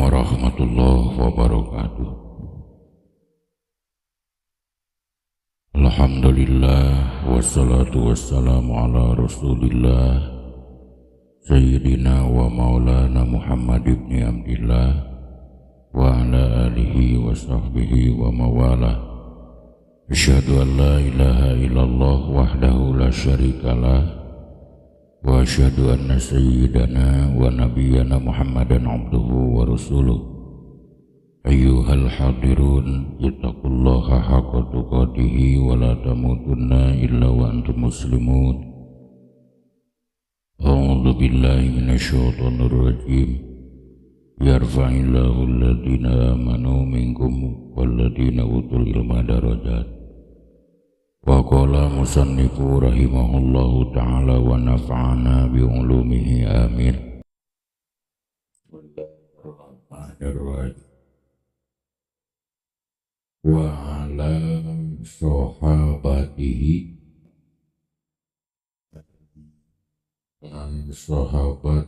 Assalamualaikum warahmatullahi wabarakatuh. Alhamdulillah wassalatu wassalamu ala Rasulillah Sayyidina wa maulana Muhammad ibni Abdillah wa ala alihi wa sahbihi wa mawalah. Asyhadu an la ilaha illallah wahdahu la syarikalah wa asyhadu anna sayyidana wa nabiyyana Muhammadan abduhu wa rasuluh. Ayyuhal hadirun, ittaqullaha haqqa tuqatihi wa la tamutunna illa wa antum muslimun. A'udzu billahi minasyaitonir rajim. Yarfa'illahu alladhina amanu minkum walladhina utul ilma darajat. Wa qala musannifu rahimahullahu ta'ala wa nafa'ana bi ulumihi amin. Wa ala sahabatihi, sahabat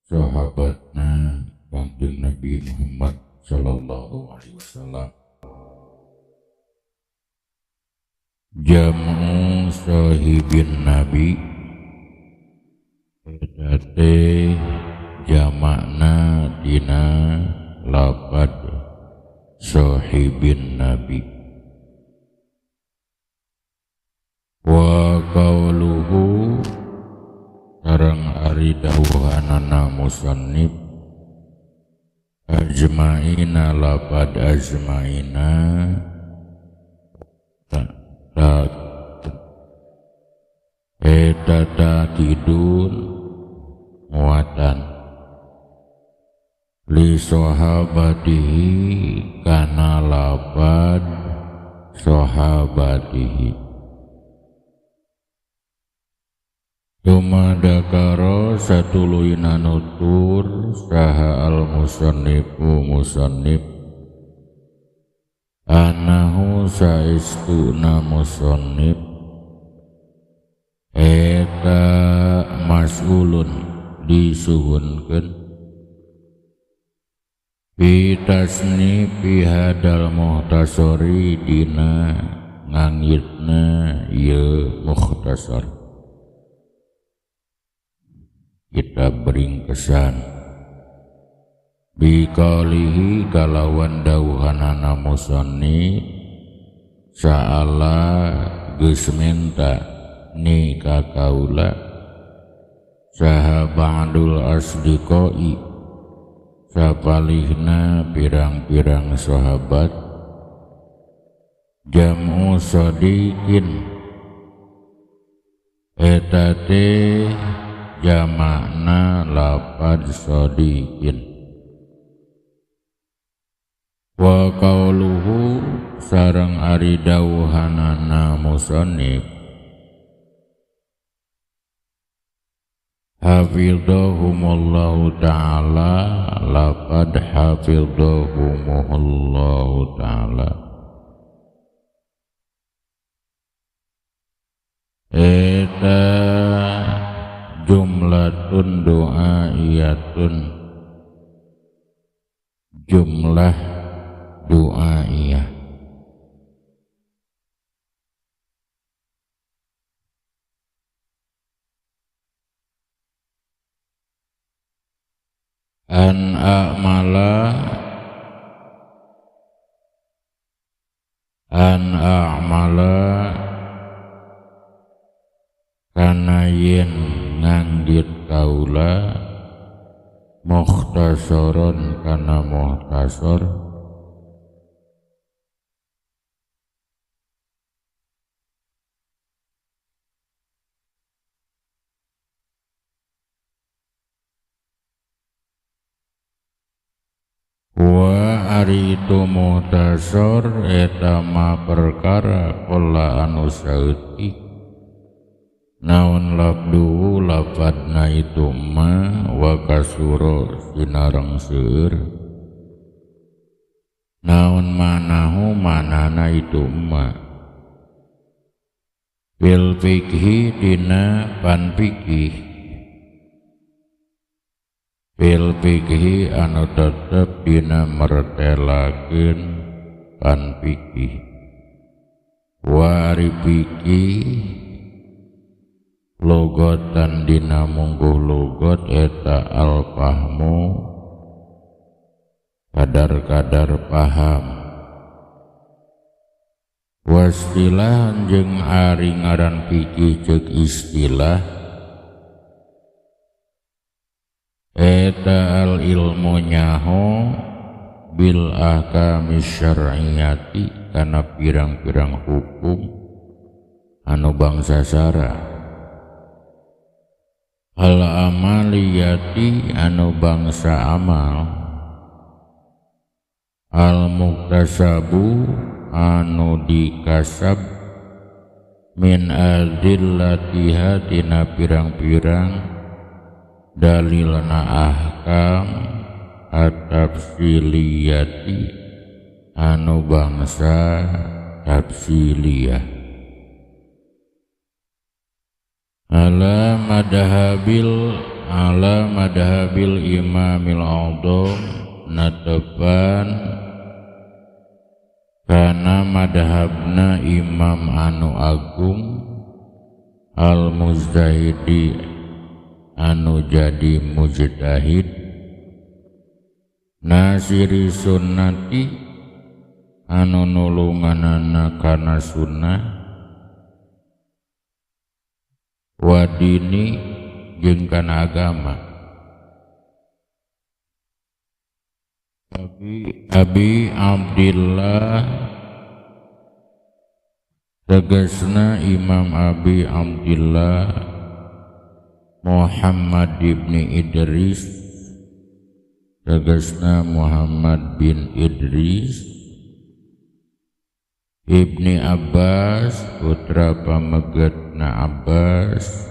sahabatna Kanjeng Nabi Muhammad sallallahu alaihi wasallam. Jam'u sahibin nabi eta teh jamakna dina lapad sahibin nabi. Wa qauluhu sareng ari dawuhanana musannif ajmaina lapad ajmaina eta takidun muatan li sahabatihi kana lapad sahabatihi. Tumadakara satuluyna nutur saha al musannifu musannif anahu saistuna musannif eta mas'ulun disuhunkeun bi tasnifi hadal muhtasari dina ngangitna ieu mukhtasar. Kita beringkesan bikalihi kalawan dawuhanana musannif sa'ala geus menta ni ka kaula saha ba'dul asdiqai sapalihna pirang-pirang sahabat jam'u sadiqin eta teh jamakna lapad sadiqin. Wa qauluhu sareng ari dawuhanana musannif hafidhahumullahu ta'ala laqad hafidhahumullahu ta'ala eta jumlatun doaiyatun jumlah doaiyah. An a'mala kana yen nganggit kaula mukhtasaron kana mukhtasar wa ari itu mukhtasar eta ma perkara kala anu saeutik naon labdu lafadna itu ma wa kasuro sinareng seueur naon manahu manana itu ma fil fikhi dina pan fikih. Fil fikhi anu tetep dina mertelakeun kan fikih wa ari fikih logotan dina mungguh logot eta al fahmu kadar-kadar paham wastilahan jeung ari ngaran fikih ceuk istilah eta al ilmu nyaho bil ahkami syar'iyati kana pirang-pirang hukum anu bangsa sara al amaliyati anu bangsa amal al muktasabu anu dikasab min adillatiha tina pirang-pirang dalilna ahkam at-tafsiliyati anu bangsa tafsiliyah ala madhabil imamil a'dham natepan kana madhabna imam anu agung al mujtahidi anu jadi mujtahid nasiri sunnati anu nulunganana kana sunnah wadini jeung kana agama. Abi Abdillah tegasna Imam Abi Abdillah Muhammad ibni Idris tegasna Muhammad bin Idris ibni Abbas putra pamegetna Abbas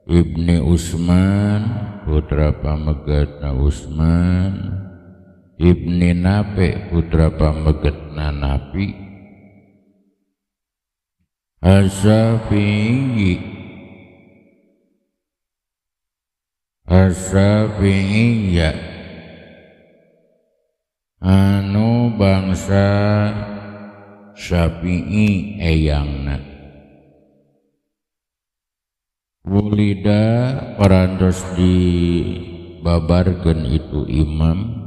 ibni Utsman putra pamegetna Utsman ibni Nafi putra pamegetna Nafi Asy-Syafi'iyya anu bangsa Syafi'i eyangna wulida parantos dibabarkeun itu imam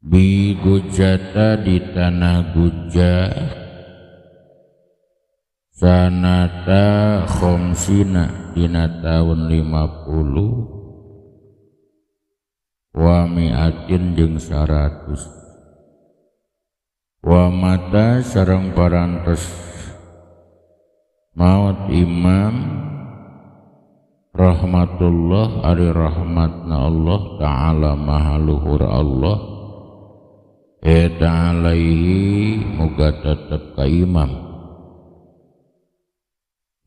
bi Gujata di tanah Guja sanata khomsina dina tahun 50 wa mi'atin jeung 100 wa mata sareng parantos maut imam rahmatullah ari rahmatna Allah ta'ala maha luhur Allah eta alaihi muga tetep ka imam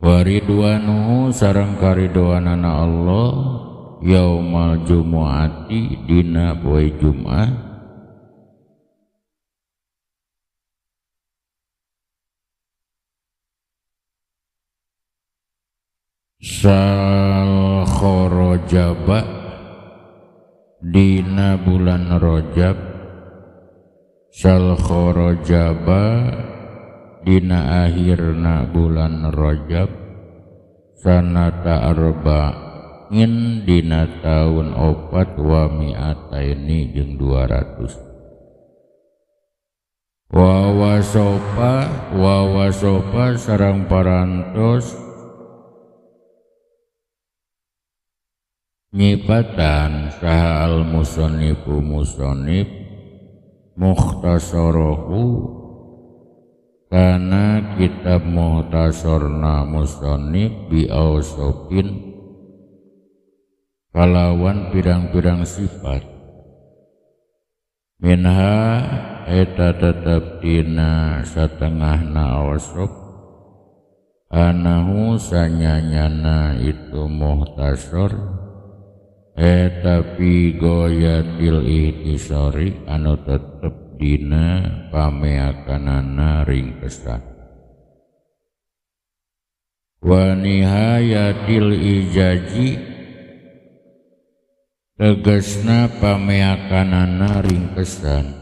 waridwanuhu sareng karidwanana Allah yaumal jumu'ati dina poe Jumat sal kharajaba dina bulan Rajab sal kharajaba dina akhirna bulan Rajab sanata arba'in dina tahun 4 wa mi'ataini jeung 200 wa wasopa sareng parantos nyipatan saha al musonnifu musonnif mukhtasarahu kana kitab mukhtasarna musannif bi awsafin kalawan pirang-pirang sifat minha eta tetep dina satengahna awsaf anahu sanyanyana itu mukhtasar eta fi goyatil ihtisari anu tetep dina pameakanana ringkesan. Wa nihayatil ijaji tegasna pameakanana ringkesan.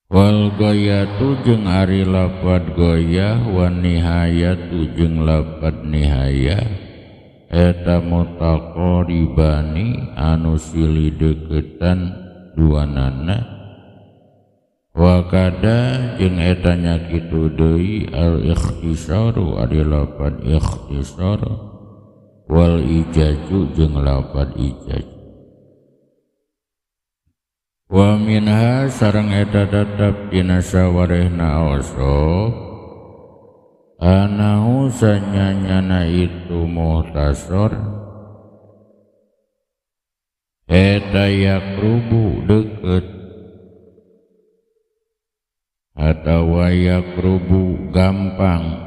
Wal goyatu jeung ari lapad goyah wa nihayatu jeung lapad nihayah eta mutaqaribani anu silih deukeutan duanana. Wa kada jeung eta nya kitu deui al ikhtisaru ari lapad ikhtisar wal ijaju jeung lapad ijaj. Wa minha sareng eta tetep dina sawarehna awsaf anahu sanyanyana itu muhtasor eta yakrubu deukeut atawa yakrubu gampang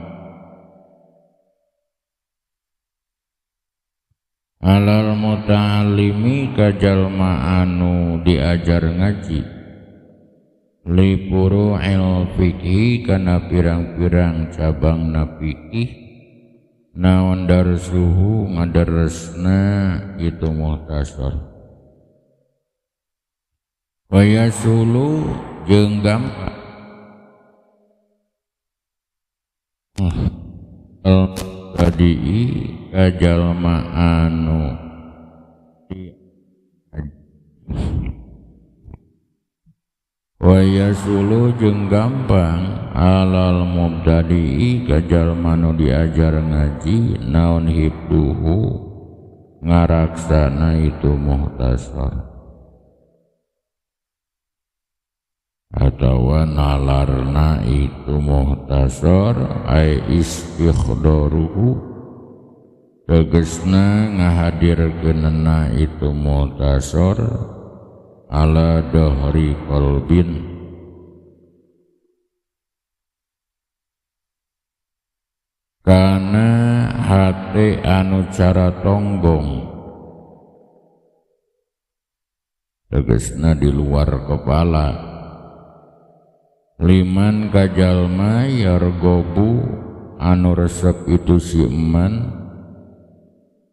alal muta'allimi ka jalma anu diajar ngaji li furu'il fikhi kana pirang-pirang cabangna fikih naon darsuhu ngadaresna itu muhtasar. Wa yasulu jeung gampang tadi ka jalma anu wa yasulu jeung gampang alal mubtadi ka jalma anu diajar ngaji naon hibduhu ngaraksana itu muhtasar atawa nalarna itu muhtasar ay istikhdaruhu tegesna ngahadirkeunana itu muhtasar ala dahri qalbin kana hate anu cara tonggong tegesna di luar kepala liman kajalma yargobu anu resep itu si eman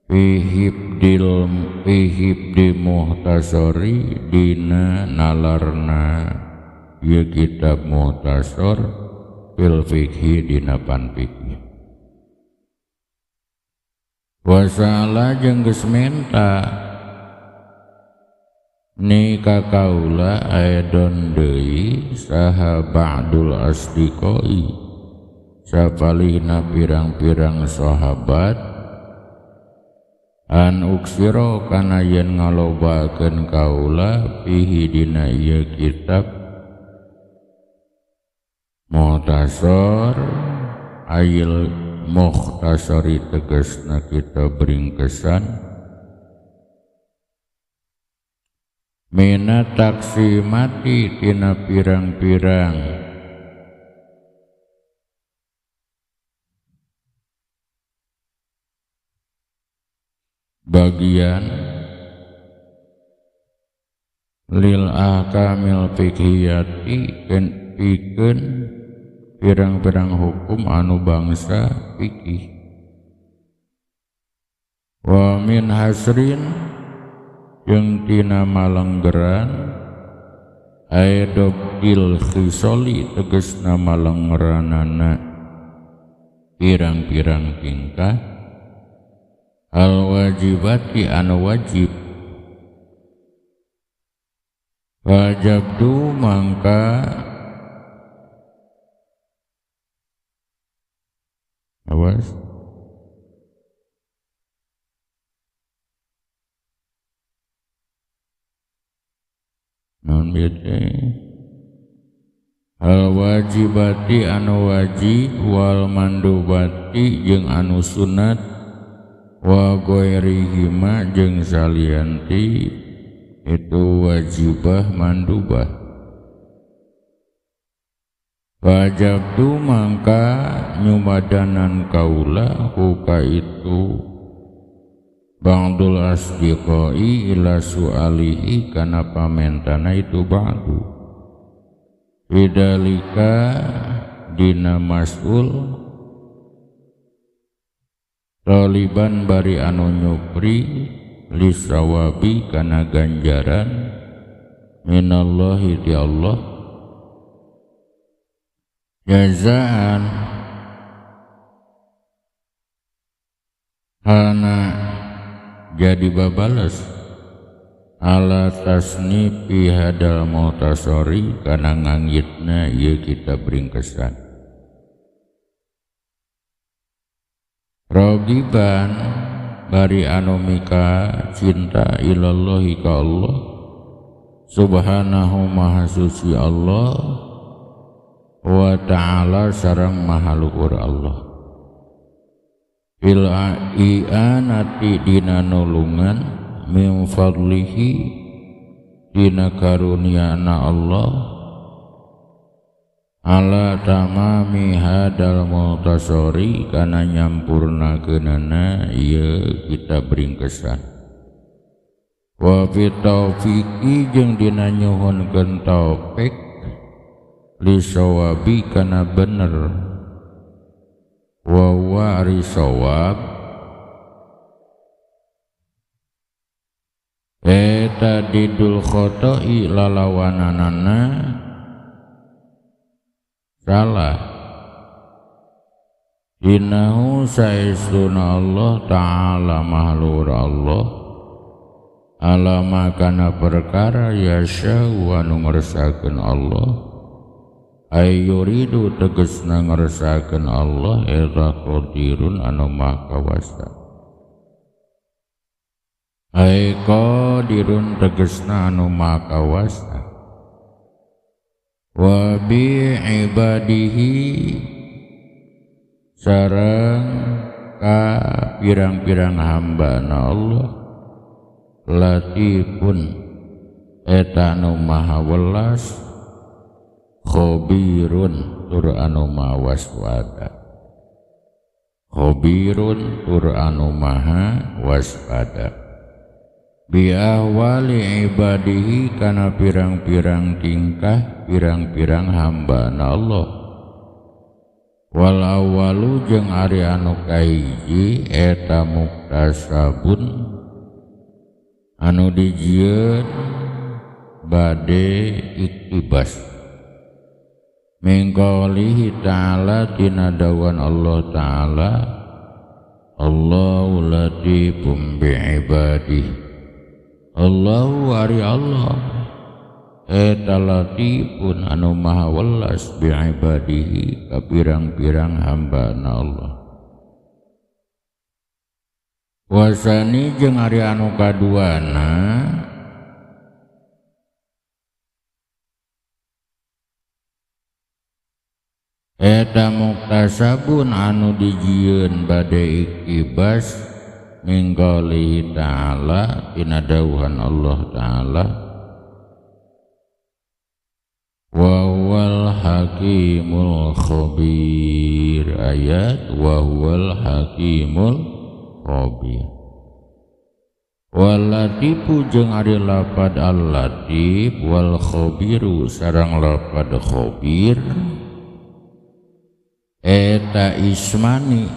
fihibdi muhtasori dina nalarna ieu kitab muhtasor fil fikhi dina pan fikih. Wasala jeung geus menta ni kakaula aedon deui saha ba'dul asdiqoi sapalihna pirang-pirang sahabat an uksiro kana yen ngalobakeun kaula fihi dina ieu kitab muhtasar ayil mukhtasari tegasna kitab ringkesan mina taksimati tina pirang-pirang bagian lil ahkamil fiqhiyati pikeun pirang-pirang hukum anu bangsa fikih. Wa min hasrin jeung tina malenggeran aedobdil khisoli tegesna malenggeranana pirang-pirang tingkah al wajibati anu wajib. Wajabdu mangka awas non bete al wajibati anu wajib wal mandubati jeung anu sunat wa ghairihima jeung salianti itu wajibah mandubah. Wajabtu mangka nyumadanan kaula huka itu ba'dul asdiqai ila su'alihi kana pamentana itu ba'du bidalika dina mas'ul Taliban bari anu nyupri lisawabi kana ganjaran minallahi ti Allah jazaan hana jadi babales ala tasnifi hadal muhtasori kana nganggitna ieu kitab ringkesan. Rogiban bari anu mika cinta ilallahi ka Allah subhanahu maha suci Allah wa ta'ala sareng maha luhur Allah. Fil i'anati dina nulungan min fadlihi dina karuniana Allah ala tamami hadal muhtasori kana nyampurnakeunana ieu kitab ringkesan. Wa fi taufiqi jeung dina nyuhunkeun taufik li sawabi kana bener wa huwa ari sawab eta didul khoto'i lalawananana salah. Innahu saestuna Allah ta'ala mahlur Allah alama kana perkara yasya anu ngersakeun Allah ayyuridu tegesna ngersakeun Allah eta qadirun anu maha kawasa ay qadirun tegesna anu maha kawasa wa bi ibadihi sareng ka pirang-pirang hamba na Allah latifun eta anu maha welas khabirun tur anu maha waspada khabirun tur anu maha waspada bi ahwali ibadihi kana pirang-pirang tingkah pirang-pirang hamba na Allah. Wal awalu jeung ari anu kahiji eta muktasabun anu dijieun bade iktibas min qaulihi ta'ala tina dawan Allah ta'ala Allahu latifum bi ibadihi Allahu ari Allah eta latifun anu maha welas bi ibadihi ka pirang-pirang hambana Allah. Wasani jeung ari anu kaduana eta muktasabun anu dijieun bade iktibas min qaulihi ta'ala tina dawuhan Allah ta'ala wa huwal hakimul khabir ayat wa huwal hakimul khabir. Wal latifu jeung ari lapad al latif wal khabiru sareng lapad khabir eta ismani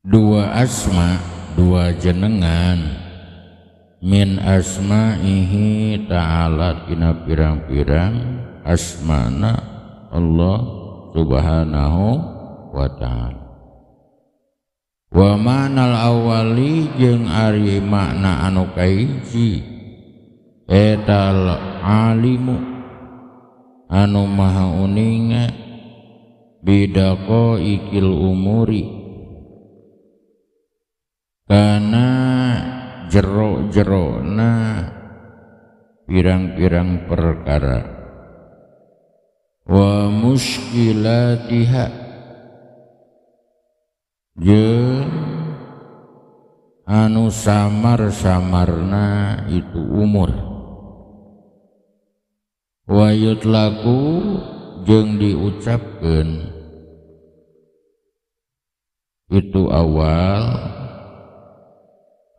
dua asma dua jenengan min asma'ihi ta'ala tina pirang-pirang asmana Allah subhanahu wa ta'ala. Wa ma'nal awali jeung ari makna anu kahiji eta alimu anu maha uninga bidaqo ikil umuri kana jero-jerona pirang-pirang perkara wa muskilatiha jeung anu samar-samarna itu umur wa yutlaku jeung diucapkeun itu awal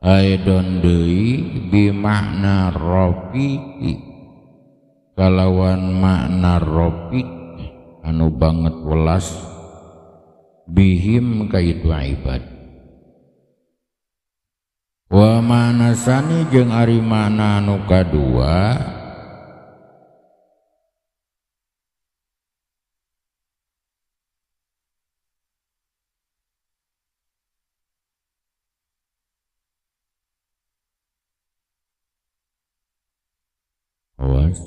aidon deui bi makna rafiqi kalawan makna rafiq anu banget welas bihim ka itu ibad. Wa manasani jeung ari makna anu kadua awas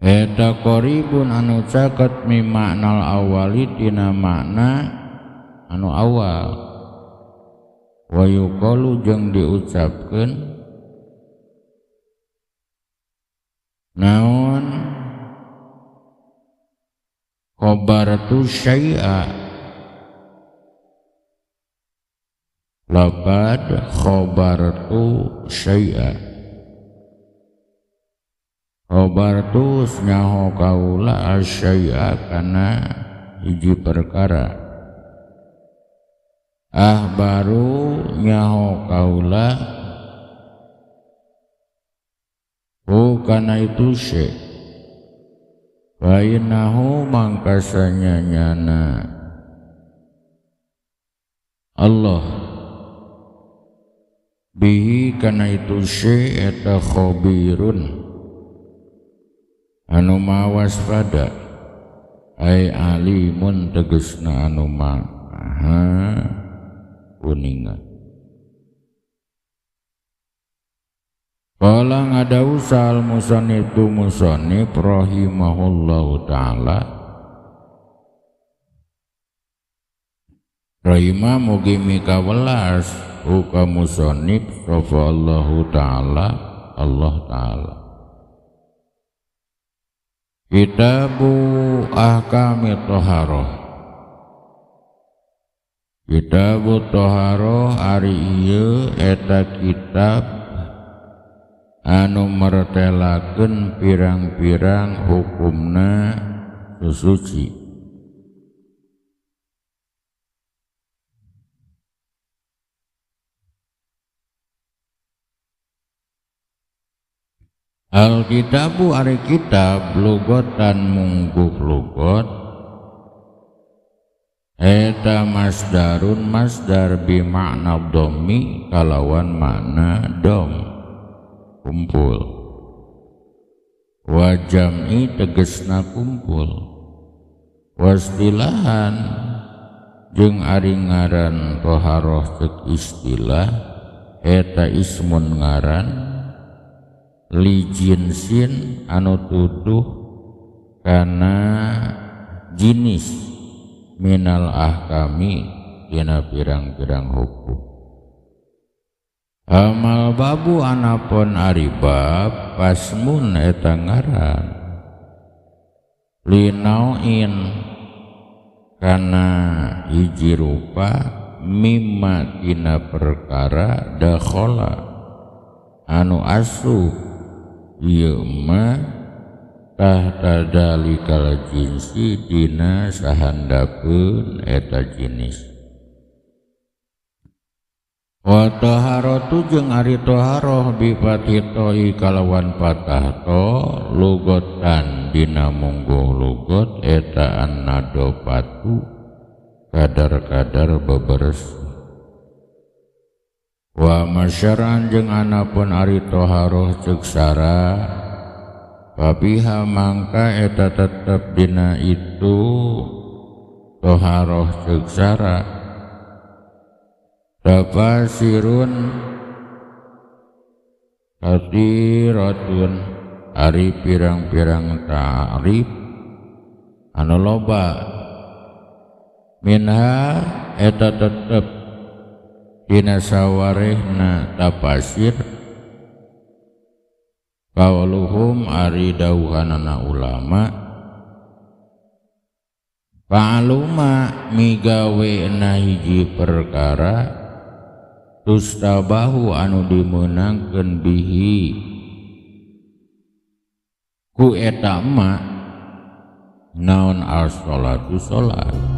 eta qaribun anu caket mi maknal awali tina makna anu awal wa yuqalu jeung diucapkeun naon khabartu syai'a laqad khabartu syai'a khabartu nyaho kaula asyai'a kana hiji perkara ahbaru nyaho kaula hu kana itu syai' fa innahu mangkasanya nyana Allah bihi kana itu syai' eta khabirun anu mawaspada ai alimun tegesna anu maha uninga. Qala ngadau sal musannif tu musannif rahimahullahu taala rahimah mugi mikawelas uka musannif sapa taala Allah taala. Kitabu Ahkami Toharoh. Kitabu Toharoh ari ieu eta kitab anu mertelakeun pirang-pirang hukumna susuci. Alkitabu ari kitab lugotan mungguh lugot eta masdarun masdar bi makna dhammi kalawan makna dom kumpul wa jam'i tegesna kumpul wastilahan jeung ari ngaran toharoh ceuk istilah eta ismun ngaran li jinsin anu tuduh kana jinis minal ahkami dina pirang-pirang hukum. Amal babu anapun ari bab pasmun eta ngaran linauin kana hiji rupa mimma dina perkara dakhala anu asup ieu mah tahta dalikal jinsi dina sahandapeun eta jinis. Wa taharatu jeung ari taharah bi fathi toi kalawan patah to lugotan dina mungguh lugot eta annadopatu kadar-kadar beberes. Wa masyaran jeung anapun ari taharah ceuk sara pabiha mangka eta tetep dina itu taharah ceuk sara tafasirun kathiratun ari pirang-pirang ta'rif anu loba minha eta tetep dina sawarehna tafasir qauluhum ari dawuhanana ulama fa'aluma migawe na hiji perkara tustabahu anu dimeunangkeun bihi Ku eta emak naon al sholatu sholat.